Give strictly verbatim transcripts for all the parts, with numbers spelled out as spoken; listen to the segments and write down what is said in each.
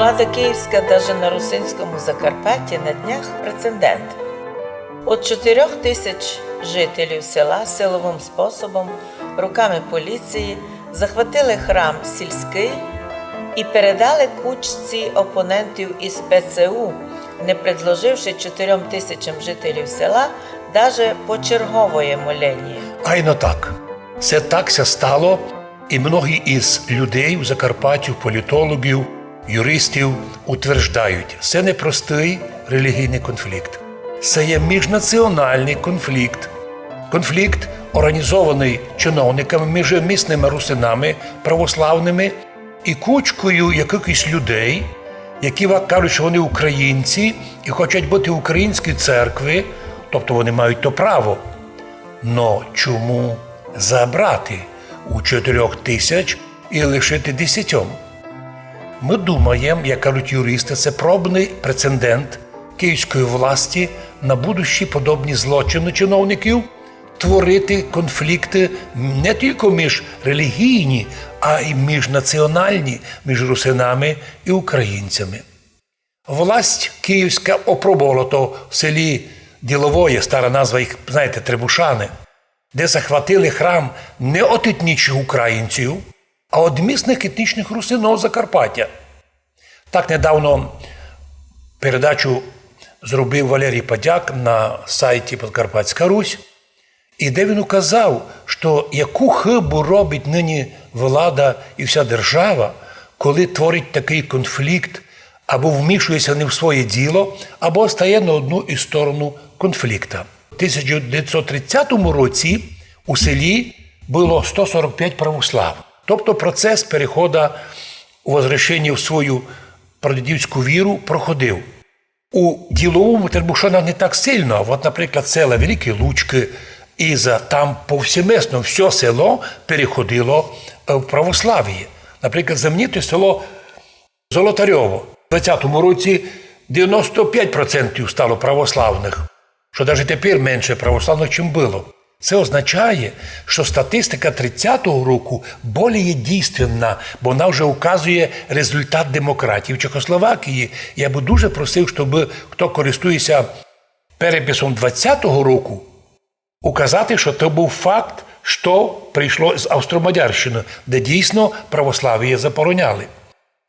Влада київська даже на русинському Закарпатті на днях прецедент. От чотирьох тисяч жителів села силовим способом руками поліції захватили храм сільський і передали кучці опонентів із П Ц У, не предложивши чотирьом тисячам жителів села даже почерговоє моління. Айно так. Се так ся стало, і многі із людей у Закарпаттю, політологів, юристів утверждають, се не простий релігійний конфлікт. Се є міжнаціональний конфлікт. Конфлікт, організований чиновниками між місними русинами православними і кучкою якихось людей, які ва-, кажуть, що вони українці і хочуть бути в українській церкві, тобто вони мають то право. Но чому забрати у чотирьох тисяч і лишити десятьом? Ми думаєм, як кажуть юристи, це пробний прецедент київської власті на будущі подобні злочини чиновників творити конфлікти не тільки між релігійні, а й міжнаціональні, між русинами і українцями. Власть київська опробовала то в селі Діловоє, стара назва їх, знаєте, Требушани, де захватили храм не од етнічних українців, а од місних етнічних русинов Закарпаття. Так недавно передачу зробив Валерій Падяк на сайті Подкарпатська Русь, і де він указав, що яку хибу робить нині влада і вся держава, коли творить такий конфлікт, або вмішує ся не в своє діло, або стає на одну із сторону конфлікта. У тисяча девятьсот тридцятому році у селі было сто сорок пять православных. Тобто процес перехода у возвращенні в свою прадідівську віру проходив. У Діловому Требушанах не так сильно. От, наприклад, села Великі Лучки, Іза, там повсеместно всьо село переходило е, в православіє. Наприклад, знамените село Золотарьово. У двадцятому році девяносто пять процентів стало православных, що даже тепер менше православных, чим было. Це означає, що статистика тридцятого року более дійственна, бо вона вже указує результат демократії в Чехословакії. Я би дуже просив, щоб хто користується переписом двадцятого року, указати, що то був факт, що прийшло з Австро-Мадярщини, де дійсно православіє забороняли.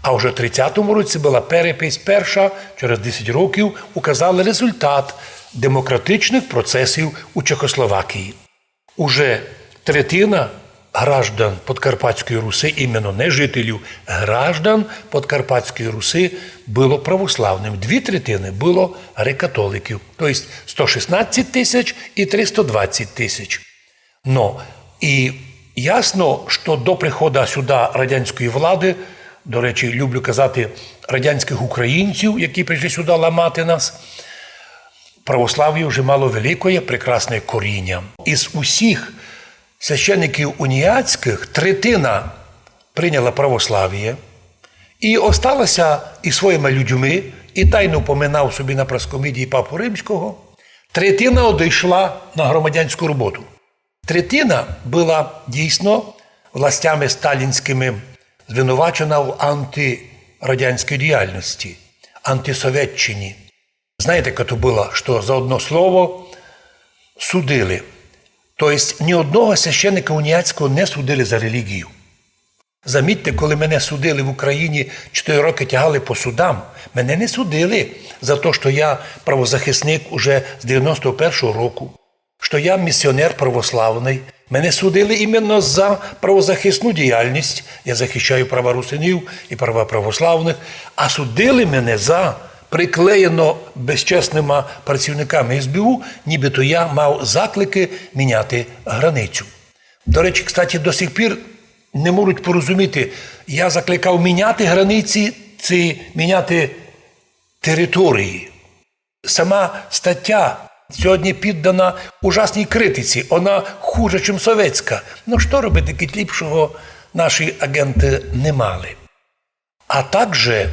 А вже в тридцятому році была перепись перша, через десять років указали результат демократичных процесів у Чехословакії. Уже третина граждан Подкарпатської Руси, іменно не жителів, граждан Подкарпатської Руси было православным. Дві третины было греко-католиків, то єсть сто шістнадцять тисяч і триста двадцять тисяч. Но і ясно, що до прихода сюда радянської влады, до речі, люблю казати радянськых українців, які прийшли сюда ламати нас, православіє вже мало великоє прекрасне коріння. Із усіх священиків уніатськых третина прийняла православіє і осталася із своїми людьми, і тайно упоминав собі на прескомідії папу Римського. Третина одійшла на громадянську роботу. Третина была дійсно властями сталінськыми звинувачена в антирадянській діяльности, антисовєтщині. Знаєте, як то было, що за одно слово судили. То єсть ні одного священика уніатського не судили за релігію. Замітьте, коли мене судили в Україні, чотири рокы тягали по судам, мене не судили за то, що я правозахисник уже з девяносто першого року, що я місіонер православный. Мене судили іменно за правозахисну діяльность. Я захищаю права русинів і права православных. А судили мене за, приклеєно безчесныма працівниками С Б У, нібито я мав закликы міняти границю. До речі, кстати, до сих пір не можуть порозуміти, я закликав міняти границі чи міняти території. Сама стаття сьогодні піддана ужасній критиці, вона хуже, чим совєтська. Ну, што робити, кідь ліпшого наші агенты не мали. А также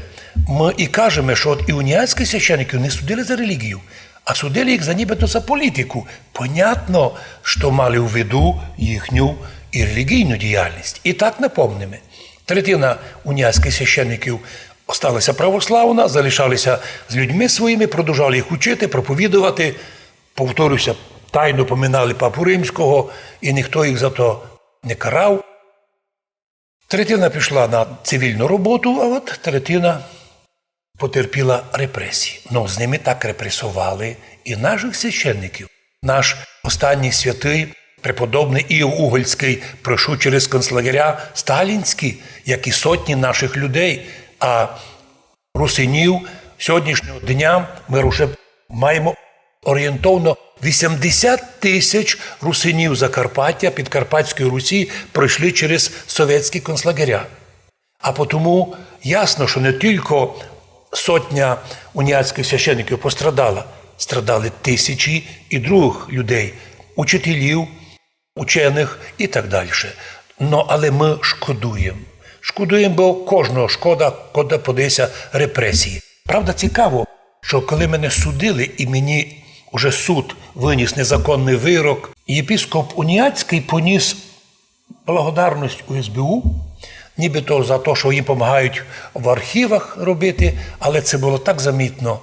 мы і кажеме, што от і уніатськых священиків не судили за релігію, а судили їх за, нібито за політику. Понятно, што мали в виду їхню і релігійну діяльность. І так напомниме. Третина уніатськых священиків Осталася православна, залишалися з людьми своїми, продовжали їх учити, проповідувати. Повторюся, тайно поминали папу римського, і ніхто їх за то не карав. Третина пішла на цивільну роботу, а от третина потерпіла репресії. Ну, з ними так репресували і наших священників. Наш останній святий, преподобний Іов Угольський, пройшов через концлагеря сталінські, як і сотні наших людей. А русинів сьогоднішнього дня ми вже маємо орієнтовно вісімдесят тисяч русинів Закарпаття, Підкарпатської Русі пройшли через совєтські концлагеря. А потому ясно, що не тільки сотня уніатських священників пострадала, страдали тисячі і других людей, учителів, учених і так далі. Но, але ми шкодуємо. Шкодуємо, бо кожного шкода, коли подаються репресії. Правда, цікаво, що коли мене судили і мені уже суд виніс незаконний вирок, єпископ Уніатський поніс благодарність у СБУ, нібито за те, що їм допомагають в архівах робити, але це було так замітно,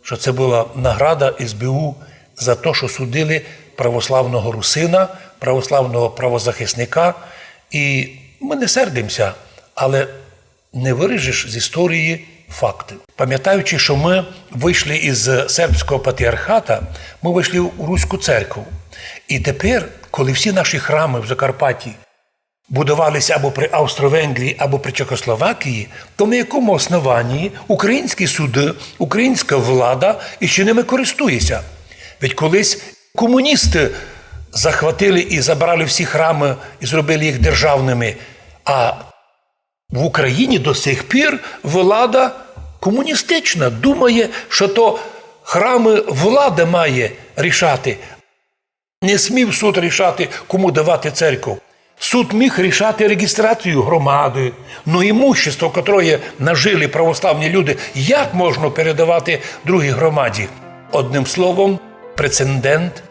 що це була награда СБУ за те, що судили православного русина, православного правозахисника. І ми не сердимося, але не виріжеш з історії факти. Пам'ятаючи, що ми вийшли із сербського патріархата, ми вийшли у Руську церкву. І тепер, коли всі наші храми в Закарпатті будувалися або при Австро-Венгрії, або при Чехословакії, то на якому основанні українські суди, українська влада іще ними користується? Ведь колись комуністи захватили і забрали всі храми і зробили їх державними. А в Україні до сих пір влада комуністична думає, що то храми влада має рішати. Не смів суд рішати, кому давати церкву. Суд міг рішати реєстрацію громади, но імущество, котроє нажили православні люди, як можна передавати другій громаді? Одним словом, прецедент,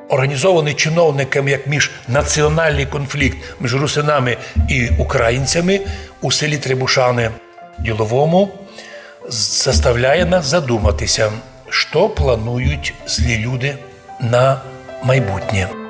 організований чиновниками як міжнаціональний конфлікт між русинами і українцями у селі Требушани Діловому, заставляє нас задуматися, що планують злі люди на майбутнє.